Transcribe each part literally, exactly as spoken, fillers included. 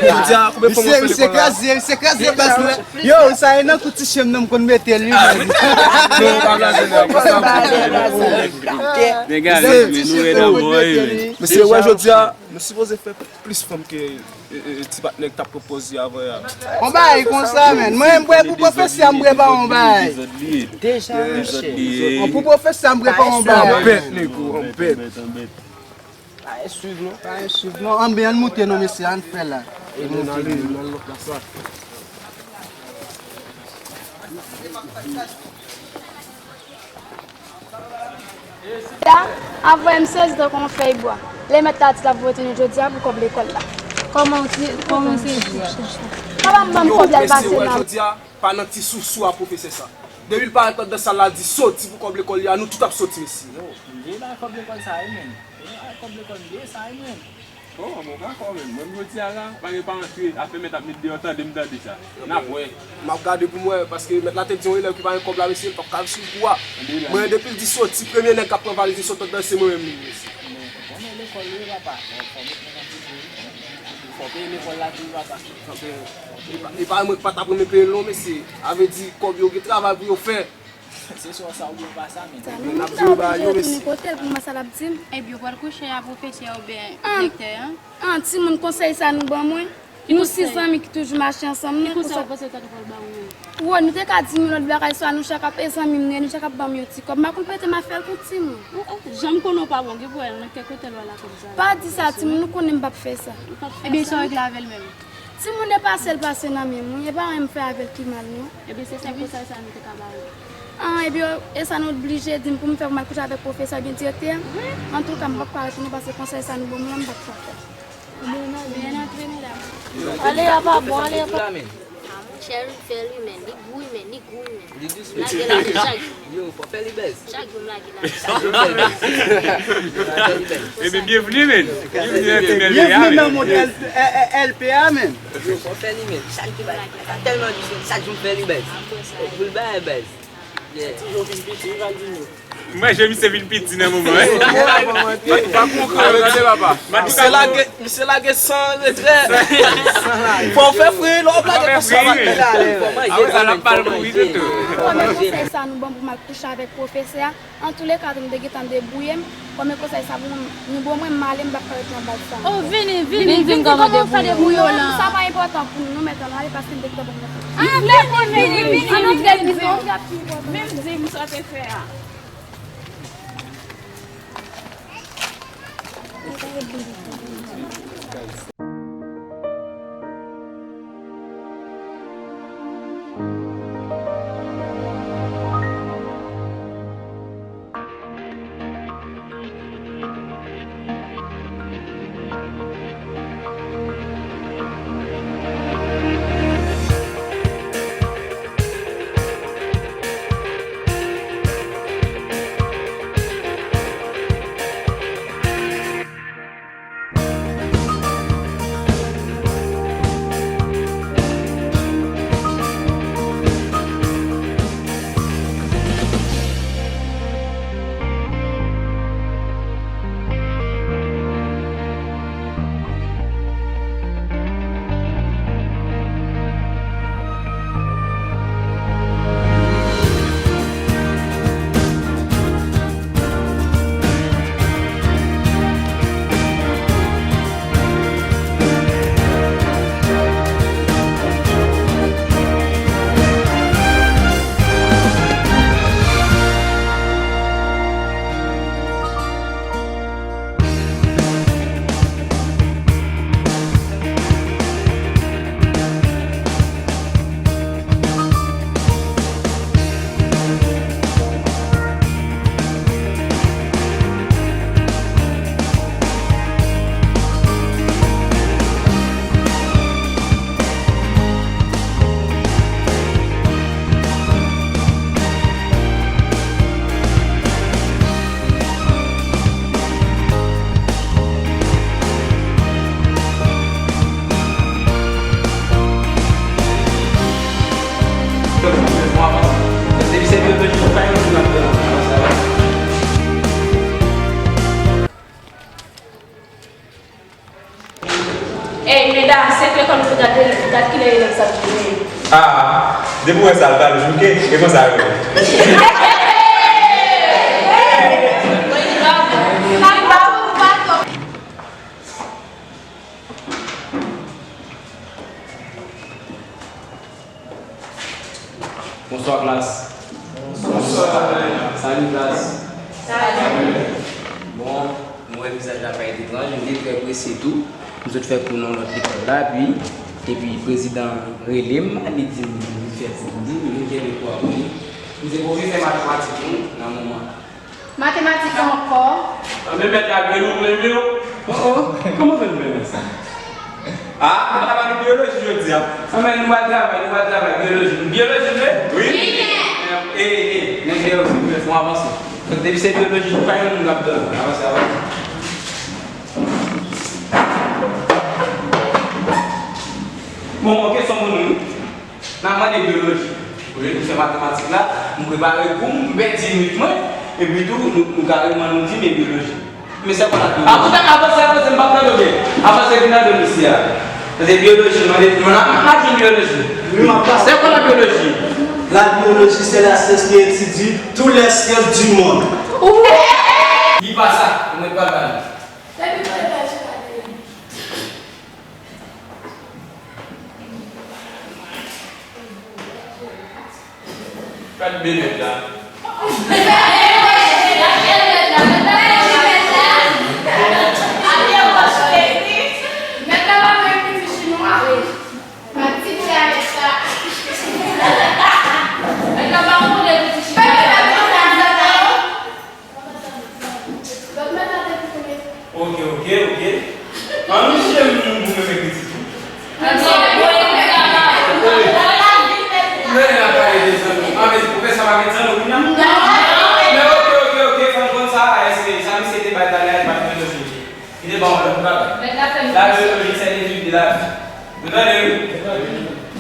Jodi a, konbyen fwa mwen fè lekòl la? Misye kraze, misye kraze baz mwen. Yo, sa e nan kou ti chen m nan m konn mete l, wi, men. Non, pa blaze, non, pa blaze. Dega, men nou ret nan bò, wi, men. Mesye, wè, jodi a, nou sipoze fè plis fanm ke, e, e, ti patnè k t ap pran pòz li avan a. On bagay konsa, men. Mwen, m prè pou pwofesè, m prè pa on bagay. Deja, mesye. Pou pwofesè, m prè pa on bagay. Anbèt, nego, anbèt. Pa gen swiv non. Pa gen swiv non. Anben, ann moute non, mesye, ann fè la. Ann ale, ann al nan klas la. Ya, anvoye m sezi tankou yon fèy bwa. Lè mèt la di l ap voye nou jodi a pou kòb lekòl la. Kòman w ti, kòman w sezi? Papa m ban m kòb la, l pase nan. Jodi a, pa nan ti sousou a pwofesè sa. Depi l parèt anndan sal la di soti pou kòb lekòl li a, nou tout ap soti, mesye. Yo, m vle bay kòb lekòl sa, wi, men. Yo, bay kòb lekòl, m vle sa, wi, men. Bon, bon, dakò, men. Mwen, jodi a la, pa gen pa antre, afè mèt ap met deyò, tande m tande sa. N ap wè. M ap gade pou m wè, paske mèt la te di yon elèv ki pa gen kòb la, mesye, l p ap ka swiv kou a. Mwen, depi l di soti, premye nèg k ap pran valiz li sot anndan, se mwen menm li, mesye. Men, bon, men lekòl, wi, papa. Fò, fò met mwen nan ti kou, wi. Fò peye lekòl la tou, papa. Fò peye. E pa, e pa mwen k pa t ap renmen peye l non, mesye. A vle di, kòb yo gen travay pou yo fè. Se swa sa oubyen pa sa, men. Sa nou, nou ta oblije retounen kote l pou m wè sa l ap di m. Ebyen, w pral kouche a pwofesè oubyen direktè an? An, timoun, konsèy sa nou ban mwen. Nou sis zanmi ki toujou mache ansanm, nou konsa. Ki konsèy w panse w ta dwe pral ba ou menm? Wo, nou te ka di m yon lòt bagay, swa nou chak ap, e zanmi m ye, nou chak ap ban m yon ti kòb. M pa konn pote m ap fè l kont timoun. Jan m konnen w pa bon, gen pwoblèm, nan kèk otèl w al ak kòb sa. Pa di sa, timoun, nou konnen m p ap fè sa. Ebyen, sa w regle avè l menm? Timoun, e pase l pase nan men m, wi, e pa anyen m fè avè l ki mal, non. Ebyen, se sèl konsèy sa nou te ka ba ou. An, ebyen, e sa nou oblije di m pou m fè pou m al kouche avèk pwofesè oubyen direktè a? Antouka, m p ap ka retounen paske konsèy sa nou ban m lan, m p ap ka fè. Byen antre, medam. Ale a pa bon, ale a pa. A, monchè, li fè li, men, li gou, men, li gou, men. Li dous, men. Lage la, chak jou. Yo, fò fè li bèz. Chak jou m lage la. Chak jou m fè li bèz. Yo, fò fè li bèz. Ebyen, byenvni, men. Byenvni nan ti bèl peyi a, men. Byenvni nan mond L P, eh, eh, L P a, men. Yo, fò fè li, men. Chak jou m lage la. Sa tèlman dous, men. Chak jou m fè li bèz. Apre sa. Pou l bay bèz. Yeah. Toujou vin piti, wi, Valdinho. Mwen, je misye vin piti nan moman, wi. Pa, pa konprann, gade papa. Misye lage, misye lage san retrè. Fò w fè fri, lè w ap lage konsa, fò w fè fri, wi. Apre sa, l ap pale pou wi, toutou. Kòm e konsèy sa nou ban pou m al kouche avèk pwofesè a, antouleka, m te gentan debouye m. Kòm e konsèy sa pou mwen, nou ban mwen, m ale, m p ap ka ret nan baz sa. Oh, vini, vini, vin di m kòman w fè debouye w lan. Sa pa enpòtan pou nou, nou mèt ann ale paske m te gentan ban nou. Ah, vini, vini, vini, ann antre pito. Vin di m sa w te fè a. Ah, depi w wè sa, l pral jouke, e konsa yo ye. Bonswa, klas. Bonswa. Salut, klas. Salut. Bon, mwen wè vizaj la pa etranj, m te trè prese tou. M sot fè kou nan lòt lekòl la, epi, epi prezidan rele m, li di m, li fè pou m di, m kenbe kou a pou li. M se pwofesè matematik nou nan moman. Matematik ankò. Anben, mèt la, grenn ou renmen w. Oh, oh, kòman fè nou renmen sa? Ah, nou travay nan biyoloji jodi a. Anben, nou pa travay, nou pa travay, biyoloji. Biyoloji, vre? Wi. Eh, eh, eh, nèg biyoloji, fè fon avanse. Donk, depi se biyoloji, nou pa yon moun k ap dòmi. Avanse, avanse. Bon, ok, se yon moun, wi. N a mande biyoloji. Olye nou fè matematik la, m prepare kou m, m pèdi minit mwen, epi tou, nou, nou kareman nou di, men biyoloji. Men se kwa la biyoloji? Avanse, avanse, avanse, m p ap tande w byen. Avanse, vin nan dòmi isi a. Paske biyoloji, m mande, m ap, m ap jwenn biyoloji. Wi, m ap pase. Se kwa la biyoloji? La biologie, c'est la science qui étudie toutes les sciences du monde. Li pa sa, mwen pa ba li. Gad bebèt la. Ok, ok, ok. An nou chèche moun pou menm ekriti tou. Men n ap pale de zanmi. An men pwofesè pa met zanmi kounye a? Men ok, ok, ok, fò n konn sa, èske sa misye te bay talè a, li pa t filozofi? Li te ba w lòt bagay. La biologie, c'est l'étude de la vie. Nou tande, wi.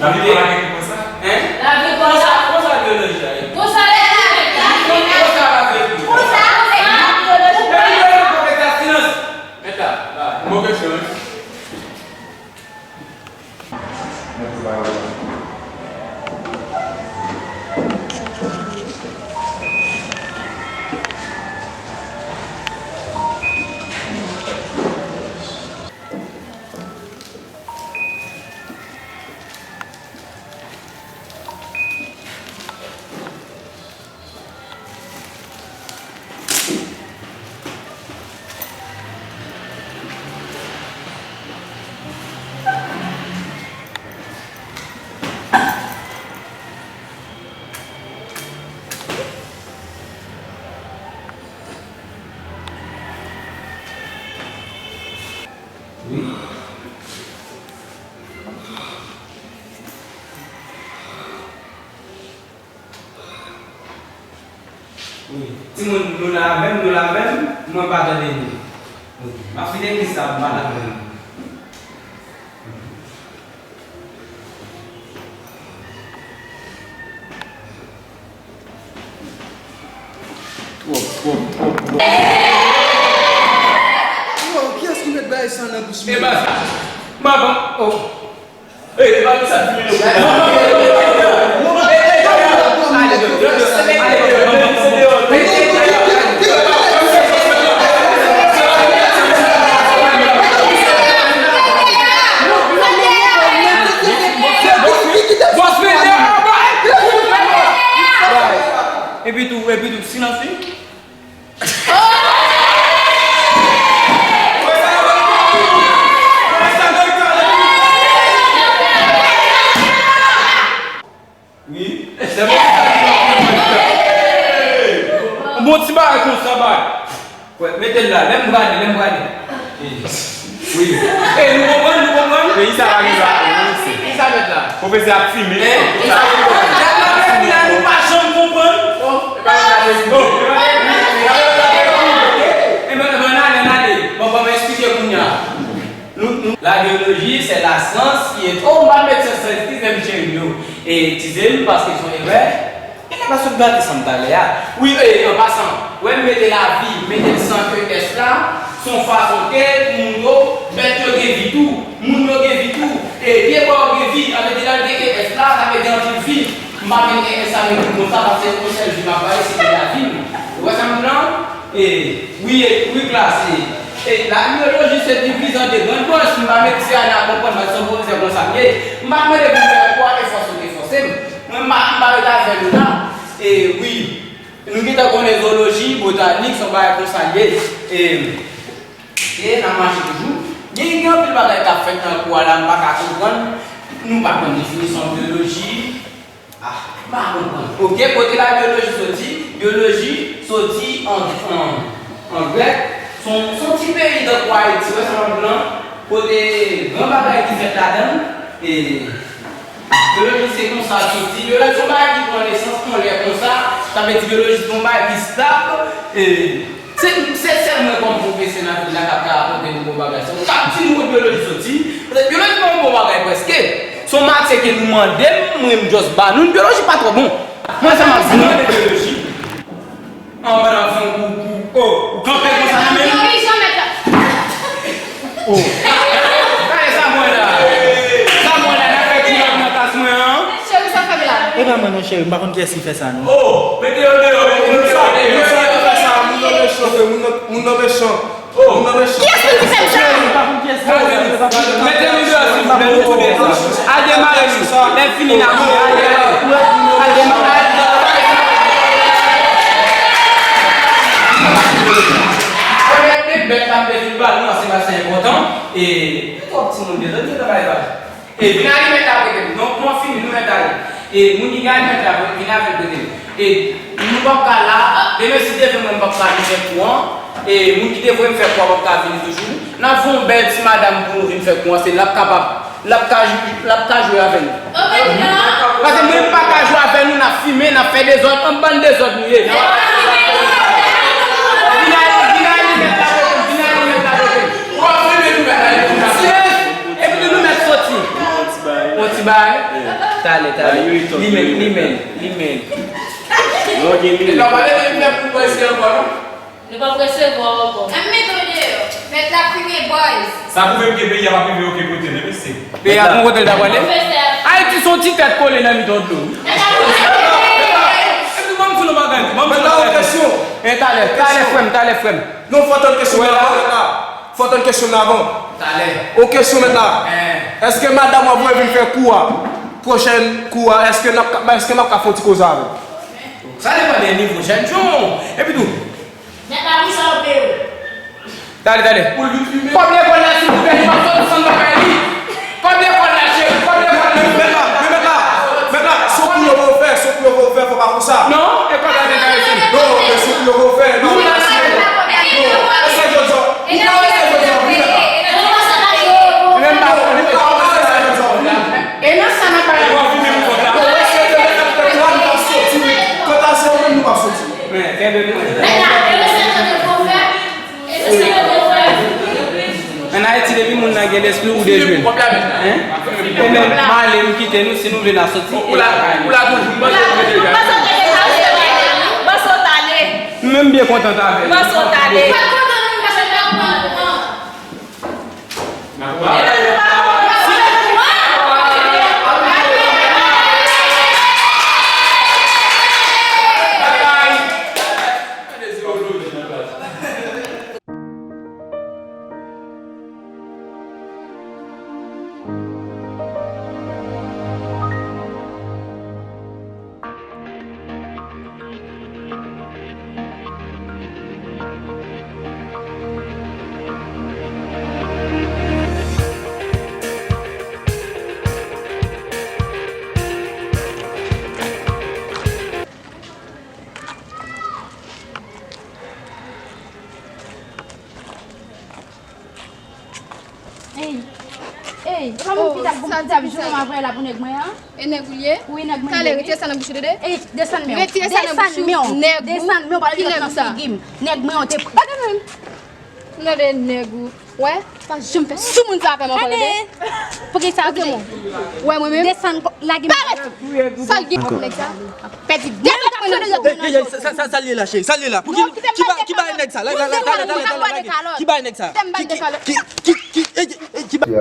Lavi pa gen konsa. Hein? Lavi konsa. Konsa biyoloji a ye. Konsa biyoloji a ye. Konsa lavi ye. Konsa biyoloji a ye. Mèt la, la. Bon kesyon, wi. Wi. Wi. Timoun, nou la avè m, nou la avè m, mwen pa tande nou. Wi. M ap kite kisa m pa la avè m. Twòp, twòp, twòp, twòp. Yo, kiyès ki met bagay sa nan bouch mwen? E pa sa. M pa bon. Oh. Ey, e pa nou sa ki fime nou. Epi tou, epi tou, silans wi. Wi. Se bon. Bon ti bagay konsa, bay. Kwè, mete l la, lè m prale, lè m prale. Wi. E, nou konprann, nou konprann? Peyi sa pa gen dwa, wi, se. Ki sa mèt la? Pwofesè ap fimen. E, ki sa mèt la? Lè m ap fini la, nou pa janm konprann. Bon. E, bon, bon, n ale, n ale. Bon, bon, mwen eksplike kounye a. Nou, nou, la biologie, c'est la science qui est, oh, m pa met science, science, ki fè m cheri yo. E, eskize m, paske se yon erè. Genlè paske m gade sa m talè a. Wi, e, an pasan, wè m mete lavi, m mete l san E S la, se yon fason ke pou moun yo, bèt yo gen vi tou, moun yo gen vi tou, e, pye bwa yo gen vi, an vle di la, l gen E M pa mete ensamedi konsa, paske se yon sèl jou m ap bay, se pou lavi m. Ou wè sa m di la? E, wi, e, wi, klas, e, e, la biyoloji se divize an de grann branch, m pa mete se a la konprann, paske se yon pwofesè konsa m ye. M pa mande pou m fè kwa, e fòse ou te fòse m. Mwen, m pa, m pa ret avè nou la. E, wi, nou gentan konnen zooloji, botanik, se yon bagay konsa l ye. E, E n ap mache toujou. Gen, gen anpil bagay k ap fèt nan kou a la, m pa ka konprann. Nou pa konn definisyon biyoloji. Ah, m pa konprann. Oke, kote la biyoloji soti? Biyoloji soti an, an, an grèk. Se yon, se yon ti peyi tankou Ayiti, wè sa m ap di w lan, kote gran bagay ki fèt ladan l, e, biyoloji se konsa l soti. Biyoloji se yon bagay ki pran nesans anlè konsa. Sa vle di biyoloji se yon bagay ki stab. E, se, se sèl mwen kòm pwofesè nan vil la k ap ka rakonte nou bon bagay sa yo. K ap di nou kote biyoloji soti. Paske biyoloji pa yon bon bagay prèske. Se yon matyè ke nou mande m, mwen m just ba nou l. Biyoloji pa twò bon. Mwen sa m ap di nou. Mande biyoloji. An, pandan w fè yon kou, kou, oh, ou kanpe konsa nan men m? Kòrije mèt la. Oh. Gade sa mwen la. Sa mwen la, n ap fè ti lòt nan klas mwen an. Cheri, sa fè m la. E pa mwen non, cheri, m pa konn kiyès ki fè sa non. Oh, mete yo deyò, mete yo deyò, mete yo deyò. Nou sa, nou sa fè sa, moun nan mechan, moun nan, moun nan mechan. Kiyès moun ki fè m sa? Mete nou deyò, silvouplè, nou tou de. Al demare nou. Lè fini, n a fini. Al demare. Al demare. Premye bèt la m te fin ba nou an, se pa sa enpòtan. E twòp timoun, mezanmi, se travay pa. E vin alimèt la prete m. Donk, nou fini, nou mèt ale. E moun ki gen alimèt la, vin avè l prete m. E nou p ap ka la, demen si Dye vle mwen, m p ap ka vin fè kou an. E moun ki te voye m fè kou an p ap ka vini toujou. N ap fè yon bèl ti madam pou nou vin fè kou an, se l ap kapab, l ap ka, l ap ka jwe avè nou. Paske mwen, m pa ka jwe avè nou, n ap fimen, n ap fè dezòd, yon bann dezòd nou ye. Vin alimèt la prete m, vin alimèt la prete m. Silans! Epi tou nou mèt soti. Yon ti bay. Talè, talè. Li menm, li menm, li menm. Non, gen li. E lè w pale de li, pou prese ankò, non? Nou p ap resevwa w ankò. An mete w deyò. Mèt la fimen, boys. Sa pwouve m ke peyi a p ap rive okenn kote, non, mesye. Peyi a gon kote l ta prale? Pwofesè. Ayiti se yon ti tèt kole nan mitan dlo. Epi ban m di nou bagay, ban m di nou bagay. E talè, talè, frè m, talè, frè m. Non, fò tann kesyon nan avan, mèt la. Fò tann kesyon nan avan. Talè. On kesyon, mèt la. Èske madanm w ap voye vin fè kou a? Pwochèn kou a, èske n ap ka, èske m ap ka fè yon ti koze avè l? Sa depann de nivo jènjan w. Epi tou. Mèt la, wi, sa w ap peye w. Talè, talè. Kòb lekòl la, silvouplè, li p ap soti san bagay li. Kòb lekòl la, cheri, kòb lekòl la. Mèt la, men mèt la, mèt la, se yon kou yo voye fè, se yon kou yo voye fè, fò pa konsa. Non, e kòb la te enterese m. Non, men se yon kou yo voye fè, non, non, non, se jodi a. Ou pa rete jodi a, wi, mèt la. Menm pa, ou pa rete jodi a, wi. E nan sa n ap pale. Bon, wè, se te lè fè twa, nou p ap soti, wi. Kanta se ou menm, nou p ap soti. Men, kenbe mwen. Ann Ayiti, depi moun nan gen lespri, ou dejwe. Hein? E menm, m ale, m kite nou, si nou vle, n a soti. Ou la, ou la toujou, m panse ou rete la. Panse w t ale. Nou menm byen kontan t avè nou. Panse w t ale. Ey, ey, e pa moun ki t ap, ki t ap joure m avè la pou nèg mwen an? E nèg ou l ye? Wi, nèg mwen. Talè, retire sa nan bouch ou, tande? Ey, desann men w. Retire sa nan bouch ou, nèg ou. Desann men w, pale nan figi m. Nèg mwen an te. Gade menm. Gade nèg ou. Wè, pa janm fè sou moun sa avè m ankò, tande? Poukisa? Wè, mwen menm. Desann, lage m. Parèt! Sa l gen kont nèg sa? Pèdi de mèt mwen nan zo. Sa, sa, sa l ye la, cheri? Sa l ye la? Pou ki, ki ba, ki bay nèg sa? La, la, la, talè, talè, talè, lage. Ki bay nèg sa? Ki, ki, ki, ki, ki, e, e, ki bay